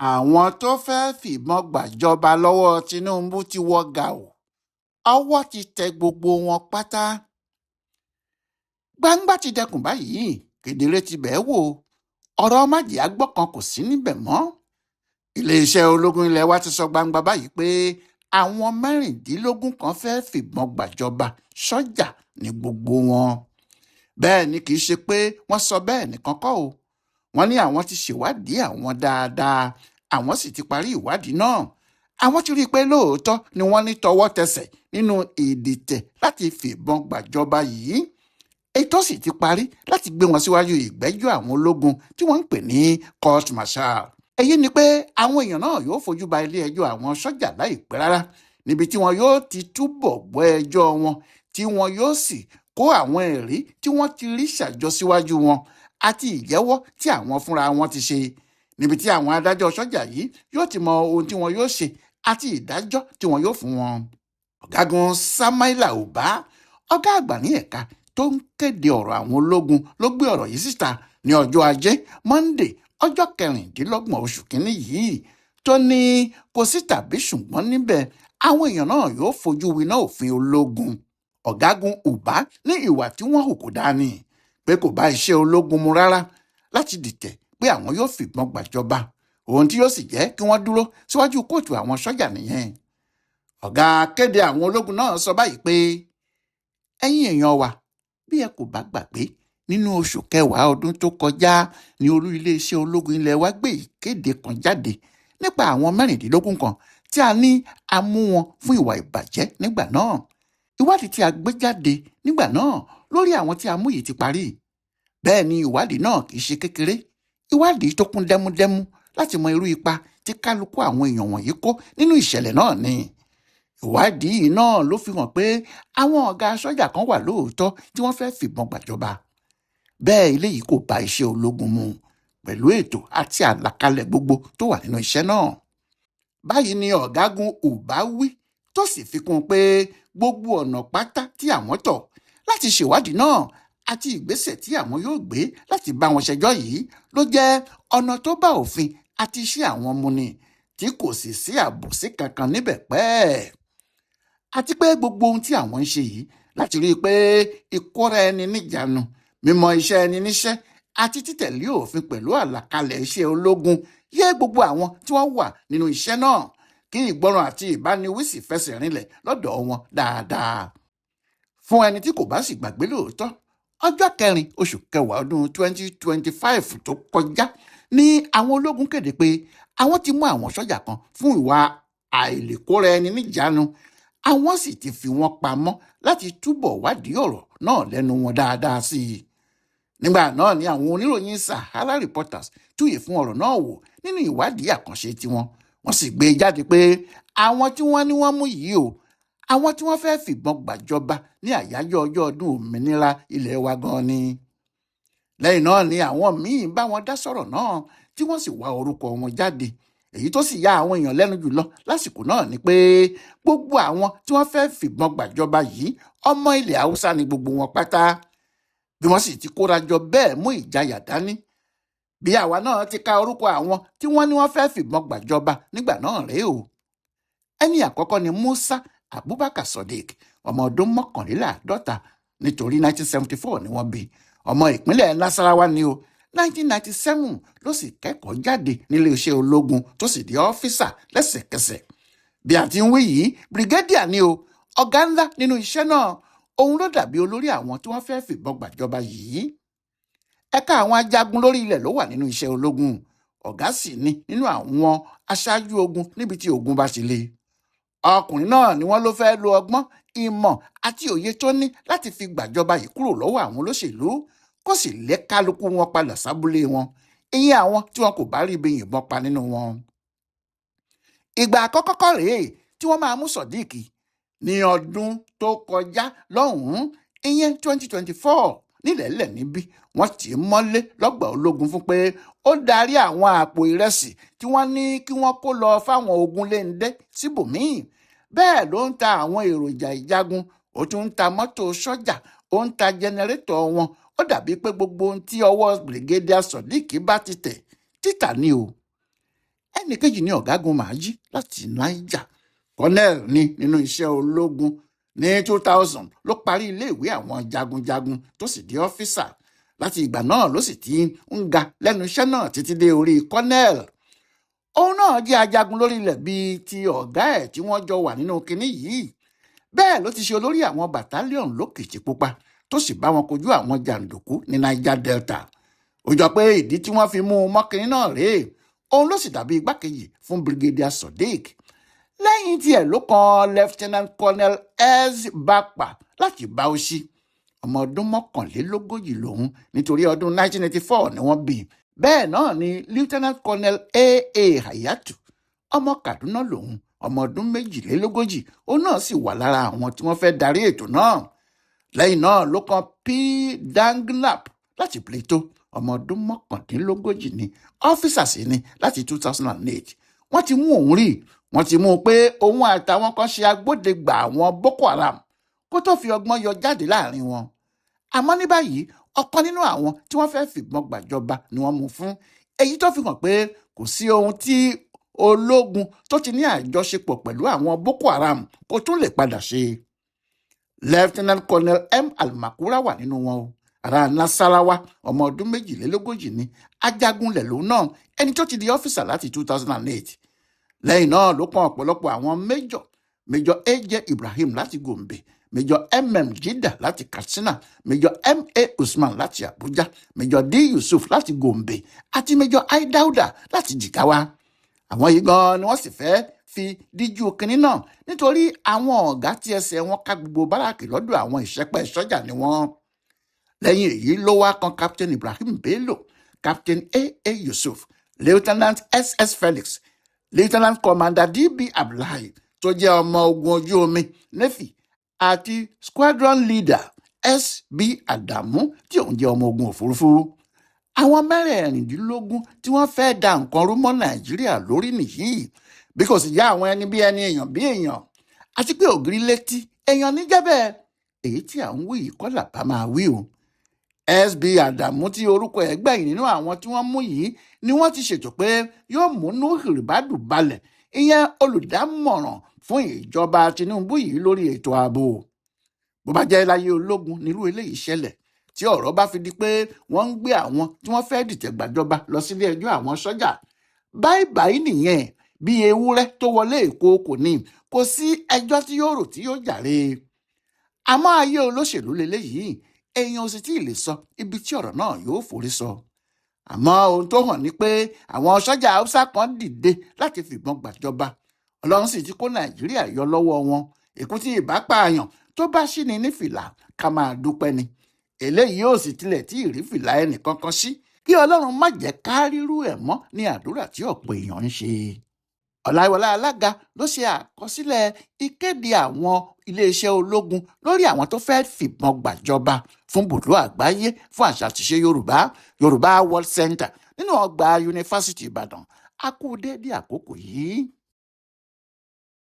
Àwọn tó fẹ́ẹ́ fìbọn gbàjọba lọ́wọ́ Tinubu ti wọ gàù, ọwọ́ ti tẹ gbogbo wọn pátá. Gbangba ti dẹkùn báyìí, kedere ti bẹ́ẹ̀ wò, ọ̀rọ̀ májèágbọ́ kan kò sí níbẹ̀ mọ́. Iléeṣẹ́ ológun ilé wa ti sọ gbangba báyìí pé àwọn 16 kan fẹ́ẹ́ fìbọn gbàjọba sọ́jà ní gbogbo wọn. Bẹ́ẹ̀ ni kì í ṣe pé wọ́n sọ bẹ́ẹ̀ nìkan kọ́ o. Wọ́n ní àwọn ti ṣèwádìí àwọn dáadáa, àwọn sì ti parí ìwádìí náà. Àwọn ti rí i pé lóòótọ́ ni wọ́n ní tọwọ́ tẹsẹ̀ nínú ìdìtẹ̀ láti fìbọn gbàjọba yìí. Ètò sì ti parí láti gbé wọn síwájú ìgbẹ́jọ́ àwọn ológun tí wọ́n ń pè ní court martial. Èyí ni pé àwọn èèyàn náà yóò fojú ba ilé ẹjọ́ àwọn sọ́jà láìpẹ́ rárá, níbi tí wọn yóò ti túbọ̀ gbọ́ ẹjọ́ wọn, tí wọn yóò sì kó àwọn ẹ̀rí tí wọ́n ti rí ṣàjọ síwájú wọn àti ìjẹ́wọ́ tí àwọn fúnra wọn ti ṣe, níbi tí àwọn adájọ́ sọ́jà yìí yóò ti mọ ohun tí wọn yóò ṣe àti ìdájọ́ tí wọn yóò fún wọn. Ọ̀gágun Samaila Uba, ọ̀gá àgbà ní ẹ̀ka tó ń kéde ọ̀rọ̀ àwọn ológun, ló gbé ọ̀rọ̀ yìí síta ní ọjọ́ Ajé Monday, ọjọ́ 26 oṣù kínní yìí, tó ní kò sí tàbí ṣùgbọ́n níbẹ̀, àwọn èèyàn náà yóò fojú winá òfin ológun. Ọ̀gágun Uba ní ìwà tí wọ́n hù kò dáa ni, pé kò bá iṣẹ́ ológun mu rárá láti dìtẹ̀ pé àwọn yóò fìbọn gbàjọba, ohun tí yóò sì jẹ́ kí wọ́n dúró síwájú kóòtù àwọn sọ́jà nìyẹn. Ọ̀gá kéde àwọn ológun náà sọ báyìí pé ẹ̀yin èèyàn wa, bí ẹ kò bá gbàgbé, nínú oṣù kẹwàá ọdún tó kọjá ní olú iléeṣẹ́ ológun ilẹ̀ wa gbé ìkéde kan jáde nípa àwọn 16 kan tí a ní a mú wọn fún ìwà ìbàjẹ́ nígbà náà. Ìwádìí tí a gbé jáde nígbà náà lórí àwọn tí a mú yìí ti parí. Bẹ́ẹ̀ ni ìwádìí náà kì í ṣe kékeré, ìwádìí tó kún dẹ́múdẹ́mú láti mọ irú ipa tí kálukú àwọn èèyàn wọ̀nyí kó nínú ìṣẹ̀lẹ̀ náà ni. Ìwádìí yìí náà ló fi hàn pé àwọn ọ̀gá sọ́jà kan wà lóòótọ́ tí wọ́n fẹ́ fìbọn gbàjọba. Bẹ́ẹ̀ eléyìí kò bá iṣẹ́ ológun mu pẹ̀lú ètò àti àlàkalẹ̀ gbogbo tó wà nínú iṣẹ́ náà. Báyìí ni ọ̀gágun Uba wí, tó sì fi kún un pé gbogbo ọ̀nà pátá tí àwọn tọ̀ láti ṣèwádìí náà àti ìgbésẹ̀ tí àwọn yóò gbé láti bá wọn ṣẹjọ́ yìí ló jẹ́ ọ̀nà tó bá òfin àti iṣẹ́ àwọn mu ni, tí kò sì sí àbòsí kankan níbẹ̀ pẹ́ẹ́. Àti pé gbogbo ohun tí àwọn ń ṣe yìí láti rí i pé ìkóra ẹni níjàánu, mímọ iṣẹ́ ẹni níṣẹ́ àti títẹ̀lé òfin pẹ̀lú àlàkalẹ̀ iṣẹ́ ológun yé gbogbo àwọn tí wọ́n wà nínú iṣẹ́ náà, kí ìgbọràn àti ìbániwí sì fẹsẹ̀ rinlẹ̀ lọ́dọ̀ wọn dáadáa. Fún ẹni tí kò bá sì gbàgbé lóòótọ́, ọjọ́ 4 oṣù kẹwàá ọdún 2025 tó kọjá ní àwọn ológun kéde pé àwọn ti mú àwọn sọ́jà kan fún ìwà àìlèkóra ẹni níjàánu, àwọn sì ti fi wọ́n pamọ́ láti túbọ̀ wádìí ọ̀rọ̀ náà lẹ́nu wọn dáadáa sí i. Nígbà náà ni àwọn oníròyìn Sahara Reporters túyè fún ọ̀rọ̀ náà wò nínú ìwádìí àkànṣe tiwọn. Wọ́n sì gbé e jáde pé àwọn tí wọ́n ní wọ́n mú yìí o, àwọn tí wọ́n fẹ́ fìbọn gbàjọba ní àyájọ́ ọjọ́ ọdún òmìnira ilẹ̀ wa gan ni. Lẹ́yìn náà ni àwọn míín bá wọn dá sọ̀rọ̀ náà tí wọ́n sì wá orúkọ wọn jáde. Èyí tó sì ya àwọn èèyàn lẹ́nu jùlọ lásìkò náà ni pé gbogbo àwọn tí wọ́n fẹ́ fìbọn gbàjọba yìí ọmọ ilẹ̀ Haúsá ni gbogbo wọn pátá. Bí wọ́n sì ti kóra jọ bẹ́ẹ̀ mú ìjayà dání. Bí àwa náà ti ka orúkọ àwọn tí wọ́n ní wọ́n fẹ́ fìbọn gbàjọba nígbà náà rèé o. Ẹni àkọ́kọ́ ni Musa Abubakar Sodiq, ọmọ ọdún 51, nítorí 1974 ni wọ́n bí. Ọmọ ìpínlẹ̀ Nasarawa ni o. 1997 ló sì kẹ́kọ̀ọ́ jáde nílé iṣẹ́ ológun tó sì di ọ́físà lẹ́sẹ̀kẹsẹ̀. Bí a ti ń wí yìí, brigadier ni o, ọ̀gá ńlá nínú iṣẹ́ náà. Òun ló dàbí olórí àwọn tí wọ́n fẹ́ fìbọn gbàjọba yìí. Ẹ̀ka àwọn ajagun lórí ilẹ̀ ló wà nínú iṣẹ́ ológun. Ọ̀gá sì ni nínú àwọn aṣáájú ogun níbi tí ogun bá ṣe le. Ọkùnrin náà ni wọ́n ló fẹ́ lo ọgbọ́n, ìmọ̀ àti òye tó ní láti fi gbàjọba yìí kúrò lọ́wọ́ àwọn olóṣèlú, kó sì lé kálukú wọn padà sábúlé wọn, ìyẹn àwọn tí wọn kò bá rí ibi yìnbọn pa nínú wọn. Ìgbà àkọ́kọ́ kọ́ rèé tí wọ́n máa mú Sodiq ní ọdún tó kọjá lọ́hùn-ún, ìyẹn 2024 nílẹ̀ẹ́lẹ̀ níbí. Wọ́n tì í mọ́lé lọ́gbà ológun fún pé ó darí àwọn àpò ìrẹsì tí wọ́n ní kí wọ́n kó lọ fáwọn ogun léńdé síbòmíì. Bẹ́ẹ̀ ló ń ta àwọn èròjà ìjagun, ó tún ń ta mọ́tò sọ́jà, ó ń ta jẹnẹrétọ̀ wọn. Ó dàbí pé gbogbo ohun tí ọwọ́ Brigadier Sodiq bá ti tẹ̀ títà ni o. Ẹnì kejì ní ọ̀gágun Màájí láti Niger. Colonel ní nínú iṣẹ́ ológun. Ní 2000 ló parí iléèwé àwọn jagunjagun tó sì di ọ́físà. Láti ìgbà náà ló sì ti ń ga lẹ́nu iṣẹ́ náà títí dé orí colonel. Òun náà jẹ́ ajagun lórí ilẹ̀ bíi ti ọ̀gá ẹ̀ tí wọ́n jọ wà nínú kinní yìí. Bẹ́ẹ̀ ló ti ṣe olórí àwọn battalion lókìtìpupa tó sì bá wọn kojú àwọn jàǹdùkú ní Niger Delta. Ó jọ pé ìdí tí wọ́n fi mú un mọ́kìnrin náà rèé. Òun ló sì dàbí igbákejì fún Brigadier Sodiq. Lẹ́yìn tiẹ̀ ló kan Lieutenant Colonel S. Bapa láti Bauchi. Ọmọ ọdún 41 lòun, nítorí ọdún 1984 ni wọ́n bí. Bẹ́ẹ̀ náà ni Lieutenant Colonel A.A. Hayatu, ọmọ Kaduna lòun, ọmọ ọdún 42, òun náà sì wà lára àwọn tí wọ́n fẹ́ darí ètò náà. Lẹ́yìn náà ló kan P. Dangnap láti Plateau, ọmọ ọdún 39 ni, ọ́físà sì ni láti 2008. Wọ́n ti mú òun rí, wọ́n ti mú un pé òun àtàwọn kan ṣe agbódegbà àwọn Boko Haram kó tó fi ọgbọ́n yọ jáde láàrin wọn. Àmọ́ ní báyìí, ọ̀kan nínú àwọn tí wọ́n fẹ́ fìbọn gbàjọba ni wọ́n mú fún, èyí tó fi hàn pé kò sí ohun tí ológun tó ti ní àjọṣepọ̀ pẹ̀lú àwọn Boko Haram kò tún lè padà ṣe. Lieutenant Colonel M. Almakura wà nínú wọn o. Ará Nasarawa, ọmọ ọdún 42 ni, ajagunlẹ̀ lòun náà, ẹni tó ti di ọ́físà láti 2008. Lẹ́yìn náà ló kan ọ̀pọ̀lọpọ̀ àwọn major: Major A.J. Ibrahim láti Gombe, Major M.M. Jida láti Katsina, Major M.A. Usman láti Abuja, Major D. Yusuf láti Gombe àti Major I. Dauda láti Jigawa. Àwọn yìí gan ni wọ́n sì fẹ́ fi díjú kinní náà, nítorí àwọn ọ̀gá tí ẹsẹ̀ wọn ká gbogbo báràkì lọ́dọ̀ àwọn ìṣẹ́pẹ́ sọ́jà ni wọ́n. Lẹ́yìn èyí ló wá kan Captain Ibrahim Bello, Captain A.A. Yusuf, Lieutenant S.S. Felix, Lieutenant Commander D.B. Abdullahi tó jẹ́ ọmọ ogun ojú omi Navy, àti Squadron Leader S.B. Adamu tí òun jẹ́ ọmọ ogun òfurufú. Àwọn 16 tí wọ́n fẹ́ da nǹkan rú mọ́ Nàìjíríà lórí nìyí, bí kò sì yá àwọn ẹni bí ẹni, èèyàn bí èèyàn, àti pé ògiri létí èèyàn níjẹ́ bẹ́ẹ̀. Èyí tí à ń wí yìí kọ́ làbá máa wí o. SB Adamu tí orúkọ ẹ̀ gbẹ̀yìn nínú àwọn tí wọ́n mú yìí ni wọ́n ti ṣètò pé yóò mú Nuhu Ribadu balẹ̀, ìyẹn olùdámọ̀ràn fún ìjọba Tinubu yìí lórí ètò ààbò. Bó bá jẹ́ láyé ológun nírú eléyìí ṣẹlẹ̀, tí ọ̀rọ̀ bá fi di pé wọ́n ń gbé àwọn tí wọ́n fẹ́ dìtẹ̀ gbàjọba lọ sílé ẹjọ́ àwọn sọ́jà, báyìí báyìí nìyẹn, bí ewúrẹ́ tó wọlé èkó kò ní kò sí ẹjọ́ tí yóò rò tí yóò jàre. Àmọ́ ayé olóṣèlú leléyìí, èèyàn ò sì tí ì lè sọ ibi tí ọ̀rọ̀ náà yóò forí sọ. Àmọ́ ohun tó hàn ni pé àwọn sọ́jà Haúsá kan dìde láti fìbọn gbàjọba, Ọlọ́run sì ti kó Nàìjíríà yọ lọ́wọ́ wọn. Èkú tí ìbá pààyàn tó bá ṣí ni ní fìlà, ká máa dúpẹ́ ni. Eléyìí ò sì tilẹ̀ tí ì rí fìlà ẹnì kankan sí. Kí Ọlọ́run má jẹ́ ká rírú ẹ̀ mọ́ ní àdúrà tí ọ̀pọ̀ èèyàn ń ṣe. Ọláyíwọlá Alága ló ṣe àkọsílẹ̀ ìkéde àwọn iléeṣẹ́ ológun lórí àwọn tó fẹ́ fìbọn gbàjọba fún bùdó àgbáyé fún àṣà àtiṣe Yorùbá, Yorùbá World Center, nínú ọgbà Yunifásitì Ìbàdàn. A kú déédéé àkókò yìí.